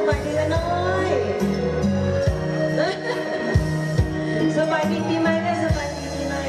ສະບາຍດີເອື້ອຍນ້ອຍ ສະບາຍດີປີໃໝ່ເດີ້ ສະບາຍດີປີໃໝ່.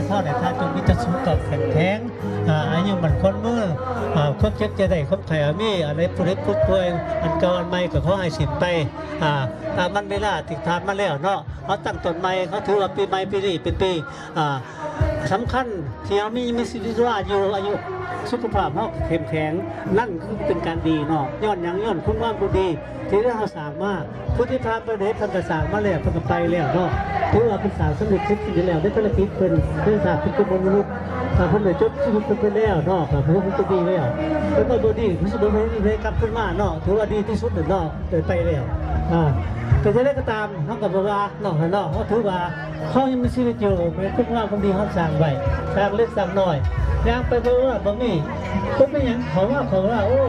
ຂໍໃຫ້ທ່ານຈົ່ງມີແຕ່ສຸຂະພາບແຂງແຮງ ອາ ອາຍຸໝັ້ນຂວັນຍືນ ອາ ຄວາມເຈັບຢ່າໄດ້ ຄວາມໄຂ້ຢ່າມີ ອັນໃດຜູ້ເຈັບຜູ້ປ່ວຍ ອັນເກົ່າອັນໃໝ່ກໍຂໍໃຫ້ສິ້ນໄປ ອາ ຕາມວັນເວລາທີ່ຜ່ານມາແລ້ວເນາະ. ເຮົາຕັ້ງຕົ້ນໃໝ່ ເຮົາຖືວ່າປີໃໝ່ປີນີ້ເປັນປີ ອາ ສຳຄັນທີ່ເຮົາມີ ມີຊີວິດຊີວາຢູ່ ອາຍຸ ສຸຂະພາບເຮົາເຂັ້ມແຂງ ນັ້ນຄືເປັນການດີເນາະ. ຍ້ອນຫຍັງ? ຍ້ອນຄຸນງາມຄວາມດີທີ່ເຮົາສ້າງມາ. ຜູ້ທີ່ຜ່ານໄປເດ້ ເພິ່ນກໍສ້າງມາແລ້ວ ເພິ່ນກໍໄປແລ້ວເນາະ. ຖືວ່າເພິ່ນສ້າງສຳເລັດເສັດສິ້ນໄປແລ້ວ ໃນພາລະກິດເພິ່ນ ໃນຊາດເປັນຄົນມະນຸດ ຖ້າເພິ່ນໄດ້ຈົບຊີວິດເພິ່ນໄປແລ້ວເນາະ ກໍຖືວ່າເປັນຕົວດີແລ້ວ. ເພິ່ນກໍບໍ່ດີ ເພິ່ນຊິບໍ່ໄດ້ກັບຄືນມາເນາະ. ຖືວ່າດີທີ່ສຸດແລ້ວເນາະ ໄດ້ໄປແລ້ວ. ອາ ແຕ່ຈັ່ງໃດກໍຕາມ ເຮົາກໍບໍ່ວ່າເນາະ ເນາະ ເຮົາຖືວ່າ ເຮົາຍັງມີຊີວິດຢູ່ ແມ່ນຄຸນງາມຄວາມດີເຮົາສ້າງໄວ້ ສ້າງເລັກສ້າງນ້ອຍ ຍ່າງໄປບໍ່ວ່າບໍ່ມີ ບໍ່ເປັນຫຍັງ ເຂົາວ່າ ເຂົາວ່າ ໂອ້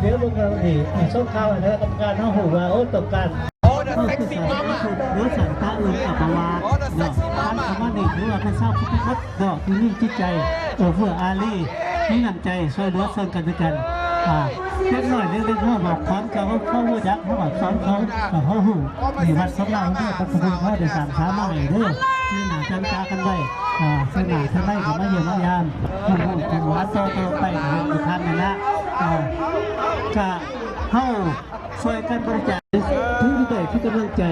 ດຽວເບິ່ງກັນດີ ສົ່ງຂ່າວໃຫ້ຄະນະກຳມະການເຮົາຮູ້ວ່າ ໂອ້ ຕ້ອງການ ໂອ້ ເຮົາຄືສາທາລະນະສຸກ ຫຼືສັງຄະອື່ນກໍບໍ່ວ່າເນາະ. ອັນເຂົ້າມານີ້ຖືວ່າເປັນຊາວພຸດທະບົດເນາະ ທີ່ມີຈິດໃຈເອື້ອເຟື້ອອາຣີ ມີນ້ຳໃຈຊ່ວຍເຫຼືອເຊິ່ງກັນແລະກັນ. ອາ ເດັກນ້ອຍເລັກໆ ເຮົາບອກສອນເຂົາ ເຂົາຮູ້ຈັກ ເຮົາບອກສອນເຂົາ ເຂົາຮູ້. ນີ້ວັດສອງລາວເດີ ພະພຸດທະເຈົ້າໄດ້ສ້າງສາມາໃຫ້ເດີ ໃນໜ້າຈັນຈາກັນໄວ້ ເອີ ໃນໜ້າທາງໃດກໍມາຢ້ຽມມາຢາມ ຮູ້ ຮູ້ ຮູ້ ຮູ້ ຕໍ່ໆ ໄປເຮັດຢູ່ທາງນັ້ນລະ. ເອີ ກະເຮົາຊ່ວຍກັນບໍລິຈາກ ຖືວ່າໄດ້ຄືກຳລັງໃຈ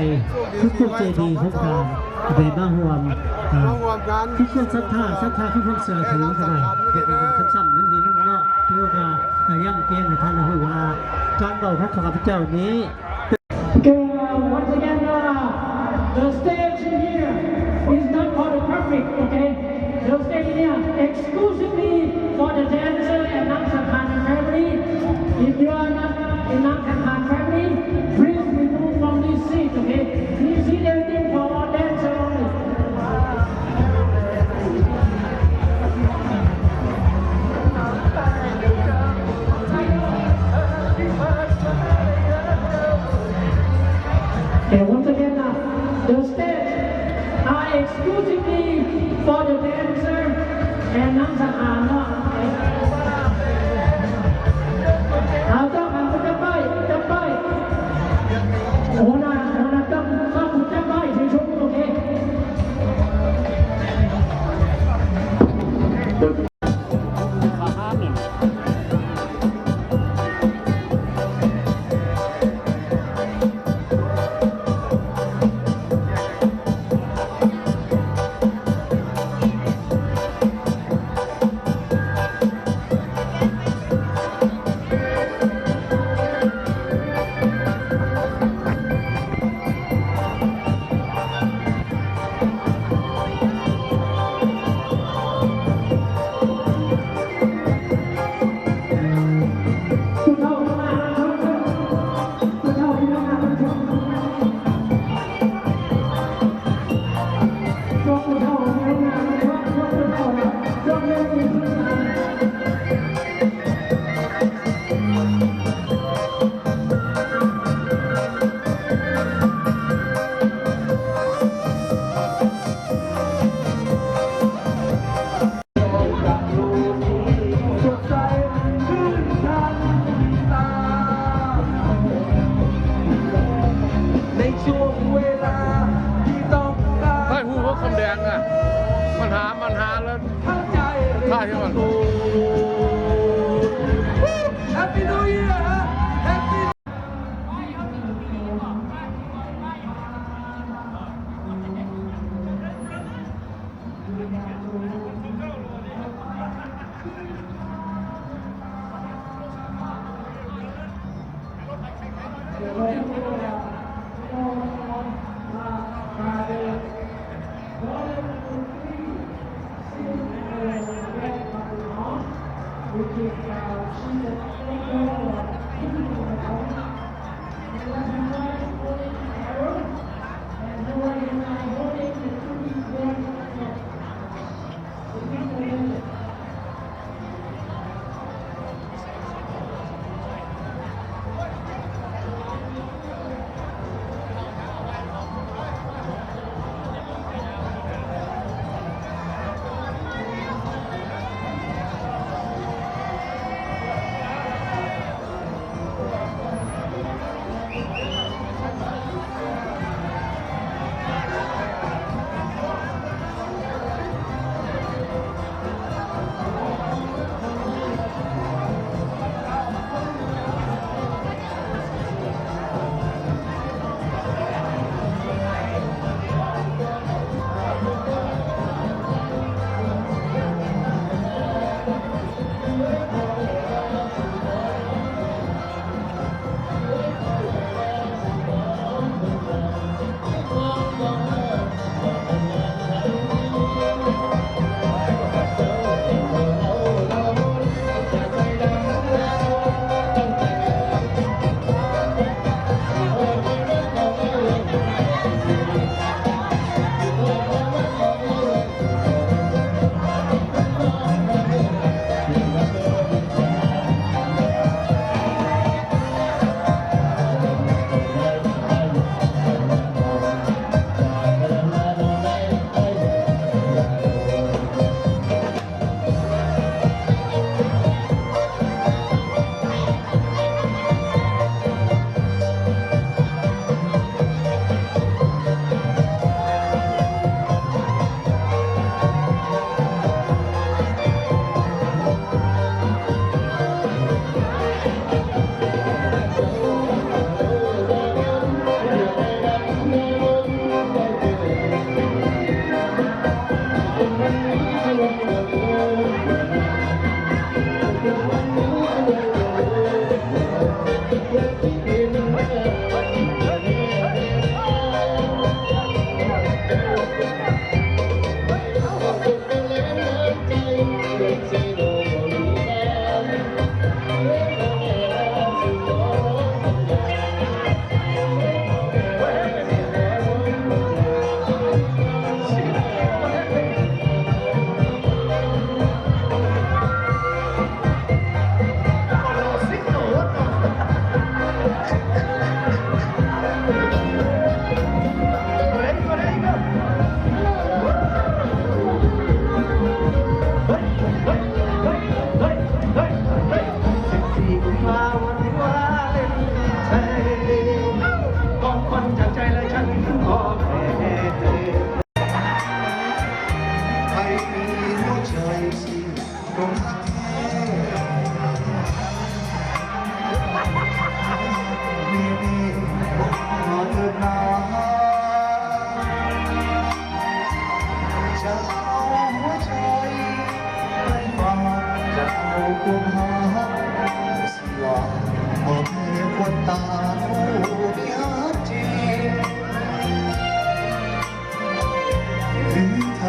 ຄືຄວາມໃຈດີຂອງທ່ານ ໄດ້ມາຮ່ວມ ເອີ ມາຮ່ວມກັນ ຄືຄວາມສັດທາ ສັດທາຄືຄວາມເຊື່ອຖື ກໍໄດ້ເຮັດໃຫ້ເປັນຄຳຊ້ຳນັ້ນນີ້ເນາະ. ຖືວ່າກໍຢ້ຳເຕືອນໃຫ້ທ່ານຮູ້ວ່າ ການເວົ້າຂອງຂ້າພະເຈົ້ານີ້ Okay, uh, once again, uh, the stage here is not for the public, okay? The stage here exclusively for the dancer and Nang Sanghan family. If you are not in Nang Sanghan family, please remove from this seat, okay? This seat everything for our dancer only. Okay, once again, uh, the stage are exclusively for the dancer and Nang Sanghan. ເອົາ ເຈົ້າ ເອົາ ຈັບໄວ້ ຈັບໄວ້ ຫົວໜ້າ ຫົວໜ້າ ເຈົ້າ ເຈົ້າ ຈັບໄວ້ ຖືຊົງ ໂອເຄ.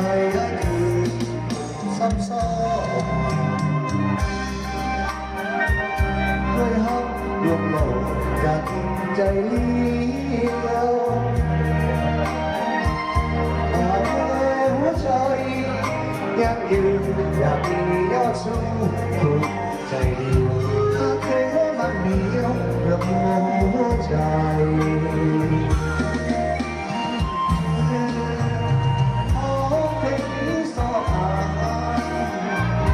ໃນຄືນຊ້ຳຊ້ອນ ດ້ວຍຮັກລວງຫຼອກຈາກໃຈລ້ຽວ ແຕ່ຫົວໃຈຍັງຢືນ ຢາກມີຍອດຊູ່ ໃຈດຽວ ຫາກເຄີຍມັກດຽວກັບຫົວໃຈ ຂໍເປັນຊອກຫາ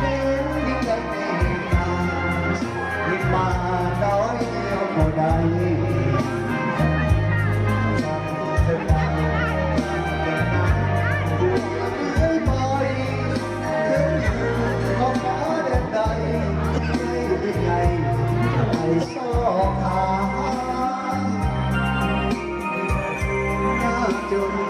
ເປັນດິນໃດແມ່ນນາງ ເຮັດມານ້ອຍດຽວກໍໄດ້ ເດີນໄປ ເດີນຢູ່ຂອບຟ້າແດນໃດ ໃຫຍ່ ໃຫຍ່ ໄປຊອກຫາ ໜ້າຈົນ